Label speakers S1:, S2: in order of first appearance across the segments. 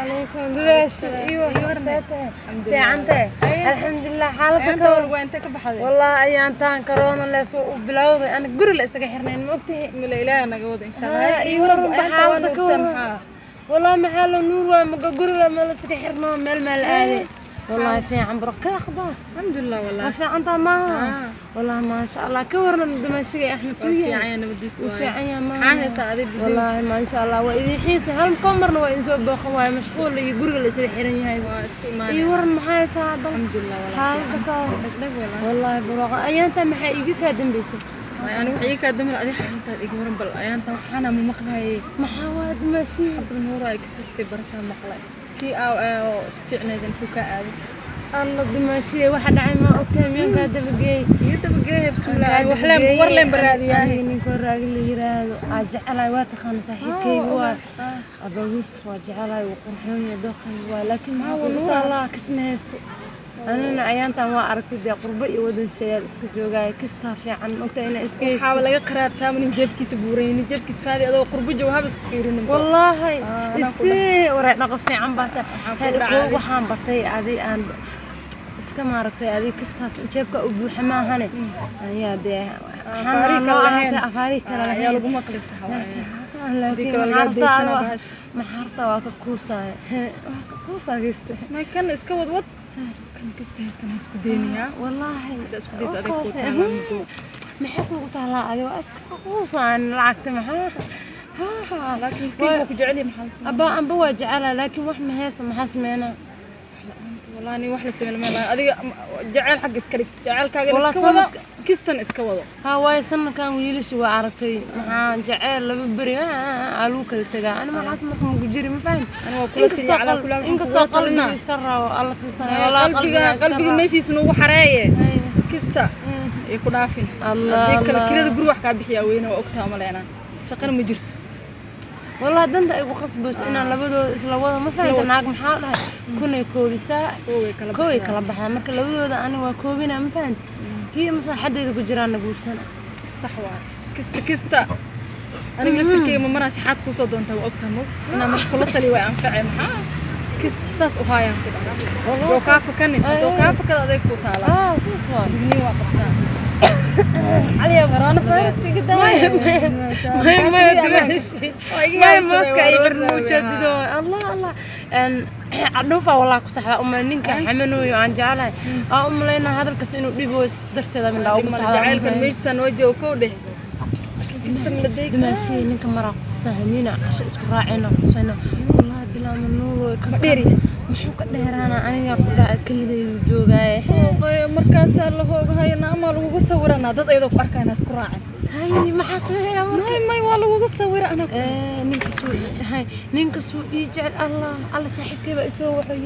S1: Calaykum duwaashi iyo seete fiicante, alxamdulilah, xaaladda ka war.
S2: Waa intee ka baxday?
S1: Wallahi ayaantaan corona lees u bilowday, ana guri la isaga xirnayn, ma ogtihi?
S2: Bismillah, ilaaha naga wada insha
S1: Haa,
S2: Allah.
S1: Iyo waran ba xaaladda ka waran. Wallahi maxaa la nuur waa maga guri la ma la isaga xirnoo, meel maa la aaday. Wallahi fiican baro, ka akhbaar?
S2: Alxamdulilah.
S1: Waa
S2: wallahi
S1: fiicantaa maaha?
S2: Haa.
S1: Wallahi maasha Allah, ka waran dumaashigay Axmed suu
S2: waa
S1: yahay?
S2: Fiican yahay, nabadiisa.
S1: Wuu
S2: Waaye
S1: fiican yahay maaha?
S2: Maxaa haysaa adig bidin?
S1: Wallaahi maasha Allah, waa idin xiisa, hal ka marna waa idin soo booqan waaye, mashquul iyo guriga la isaga xiran yahay.
S2: Waa isku
S1: Iyo
S2: imaanay.
S1: Waran, maxaa haysaa bal?
S2: Alxamdulilah wallahi.
S1: Xaaladda ka waran?
S2: Dhagdhag wallahi.
S1: Wallaahi barwaaqo, ayaantaa maxaa iiga kaa dambaysay?
S2: Waay, ani waxa ii kaa dambe adiga xaaladtaada iga waran bal, ayaantan waxaana ma maqlayay.
S1: Maxaa waa dumaashihi?
S2: Xabad nuura ay kisaastay barataa maqlay, kii aa oo isku fiicnayd intuu kaa aaday.
S1: Alla dumaashiye, waxa dhacay ma ogtahay? Miyaan kaa dabageeyey?
S2: Iga dabageeya, bismillah.
S1: Kaa
S2: Wax leen
S1: dabageeyey.
S2: War leen baraadiyaa.
S1: Aniga ninkoo raagi la yiraahdo aa jecelahay, waa taqaana, saaxiibkayga waa abaa, wiilkaas waa jecelahay, wuu qurxoon yahay, dooqayga waa, laakiin maxaa kugu taalaa, kisma haysto. Anina ayaantan waa aragtay dee, qurbo iyo wadan shayaal iska joogaya, kistaa fiican ma ogtahay inaa iska haysto.
S2: Waxaaba laga qaraabtaa nin jeebkiisa buuray, nin jeebkiisa faadi, adoo qurbo joogo haba isku fiirinin.
S1: Wallaahi
S2: Anaa ku
S1: isii waray, dhaqo fiican baa tahay.
S2: Waxaan ku
S1: Heer
S2: dhacay.
S1: Koo waxaan bartay adi aan iska maaragtay, adi kistaas jeebka u buuxa maahane, ayaa dee
S2: Afaari kale lahayn.
S1: Afaari kale
S2: ayaa
S1: lahayn.
S2: Lagu maqli sax waaye.
S1: Laakiin
S2: kale lagaa
S1: maxaartaa
S2: daysanaa bahash.
S1: Maxaarta waa ka kuusaya, waa ka kuusaa kiste.
S2: May kan iska wad wad, kan kista haystan ha isku daynayaa.
S1: Wallaahi
S2: Hadda isku daysa adag kuu
S1: Kaase,
S2: taalaa mugo.
S1: Maxay kugu taalaa? Adi waa iska kuusaan lacagta maxaa.
S2: Laakiin miskiin waa ku jecel yahay, maxaa la sameeyaa?
S1: Abaa amba waa jecelaa, laakiin wax ma haysto, maxaa sameynaa?
S2: Wallahi nin wax la sameyn ma laha, adiga jecel xagga iska dhig, jecelkaaga
S1: Wallah
S2: iska wado, kistan iska wado.
S1: Haa waayo, sanadkan wiilasha waa aragtay, maxaa jeceel laba beri aa lagu kala tegaa, ani maxaas marka maku jiri, ma fahan?
S2: Ani waa kula taliya, calaa kulli haal waxaan
S1: Inkastoo
S2: kugula talinaa.
S1: Qalbiga iska rabo alla fiirsanaya wallahi.
S2: Qalbiga
S1: iska
S2: qalbiga
S1: rabo.
S2: Meeshiisa nugu xareeye.
S1: Haya.
S2: Kista iyo ku dhaafin.
S1: Allah,
S2: haddii kale
S1: Allah.
S2: Kirada guri wax kaa bixiyaa weyne, waa ogtaa umaleynaa, shaqana ma jirto.
S1: Wallahi danta ay igu qasbayso inaan labadooda isla wado, ma fahanta? Naag maxaa la dhahay, kunay koobisaa.
S2: Kooway kala
S1: kooway
S2: baxdaa.
S1: Kala baxdaa marka labadooda, ani waa koobinaa, ma fahanta? Kii maslaxadeeda ku jiraana guursana.
S2: Sax waa, kista kista aniga laftirkeyga ma maraan shaxaad kuusoo doontaa, waa ogtaa, mogt inaa marka kula tali way anfacay, maxaa kista saas u haayaan ku dhaha.
S1: Wallahi
S2: yoo kaa fakanin, haddoo kaa fakada adeeg kuu taalaa.
S1: Ah, saas waa.
S2: Digniin waa qabtaa.
S1: Caliya.
S2: Coronaviruska iga
S1: maya.
S2: daaya.
S1: Maya maya dimaashi, maya maaska ay xiran muujeedido, Allah Allah, cadhuufa walaa ku saxda uma ninka xamanooyo aan jeclahay aan u malaynaa hadalkaas inuu dhibooyo, saas darteeda mindhaa ugu saxda.
S2: Jacaylkan meeshaan noo joogo kow dheh, laakiin kista ma la deegi.
S1: Dimaashii ninka maraa kutusahamiina, casho isku raacayna, kutusayna, wallahi bilaa manuuro.
S2: Ma dheeri?
S1: Muxuu ka dheeraana, aniga ku dhaca kelidayuu joogaaye.
S2: Hooqayo, markaasaa la hoogahaya naamaa lagugu sawiranaa, dad ayadoo ku arkayna isku raacin.
S1: Hay, maxaa sameeyaa marka?
S2: May may, waa lagugu sawira anaa.
S1: Ninka suu hay, ninka suu ii jecel, Allah Allah, saaxiibkay baa isoo waxay.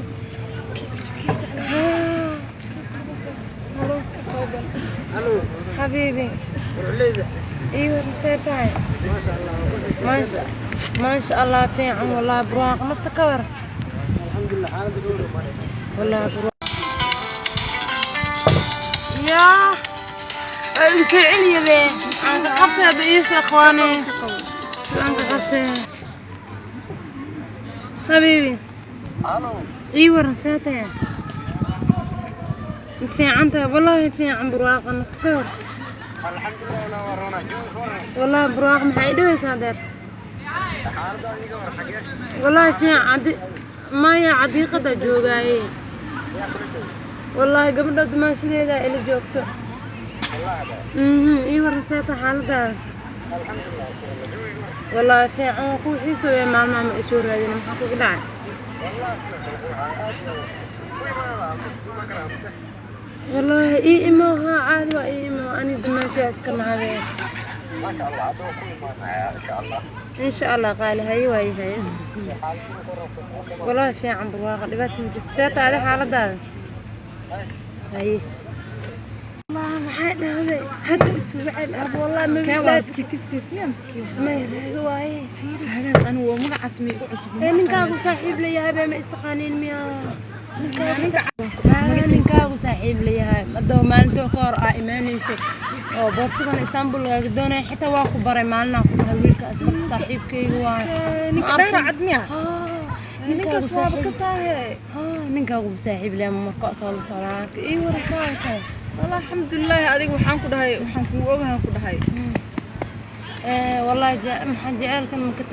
S1: Xabiibi, ii warsee tahay? Maasha maasha Allah, fiican wallahi, barwaaqo, nafta ka war? Wallahi barwaaqo yaa waa igu soo celiya be, aan ka qabtay ba iisoo ikhwaane, aan ka qabtay. Xabiibi, ii waran, see tahay? Ma fiican tahay? Wallaahi fiican, barwaaqo, nafta ka war? Wallaahi barwaaqo, maxaa i dhawaysaa deer? Wallaahi fiican, cadi maya, cadiiqada joogaaye. Wallaahi gabadha dumaashadeeda ila joogto. Ii waran, see tahay xaaladaada? Wallaahi fiican, waa kuu xiisawaya, maalmaha ma isoo raadin, maxaa kugu dhacay? Wallaahi ii imo, haa caadi waa, ii imo, ani dumaashaa iska nahadee. Insha Allah qaali, haye waaye, haye. Wallaahi fiican, barwaaqa, dhibaata ma jirto, see tahay adi xaaladaada? Haye, Allah, maxay dhahday hadda isu wacay ab, wallahi ma
S2: Kee waa kii kistiis miya miskiin?
S1: Ma raago waaye, fiiri.
S2: Hagaas anigu waa magacaas may igu cusub.
S1: Ee ninkaagu saaxiib la yahay baa, ma istaqaaniin miya? Ninkaagu saaxiib la yahay madoo maalintoo ka hor aa imaanaysay oo boorsadan Istanbul lagaaga doonaya, xitaa waa ku baray, maalinaa ku dhahay wiilkaas marka saaxiibkayga waaye.
S2: Ninka dheera cad miya?
S1: Haa,
S2: Ninkaas waaba ka saahe.
S1: Haa, ninkaagu saaxiib leh marka asoo la socdaa ii warasaahay.
S2: Wallah, alxamdulilaahi. Adiga waxaan ku dhahay, waxaan kugu ogahan ku dhahay.
S1: Wallahi maxaa jaceylkan ma ka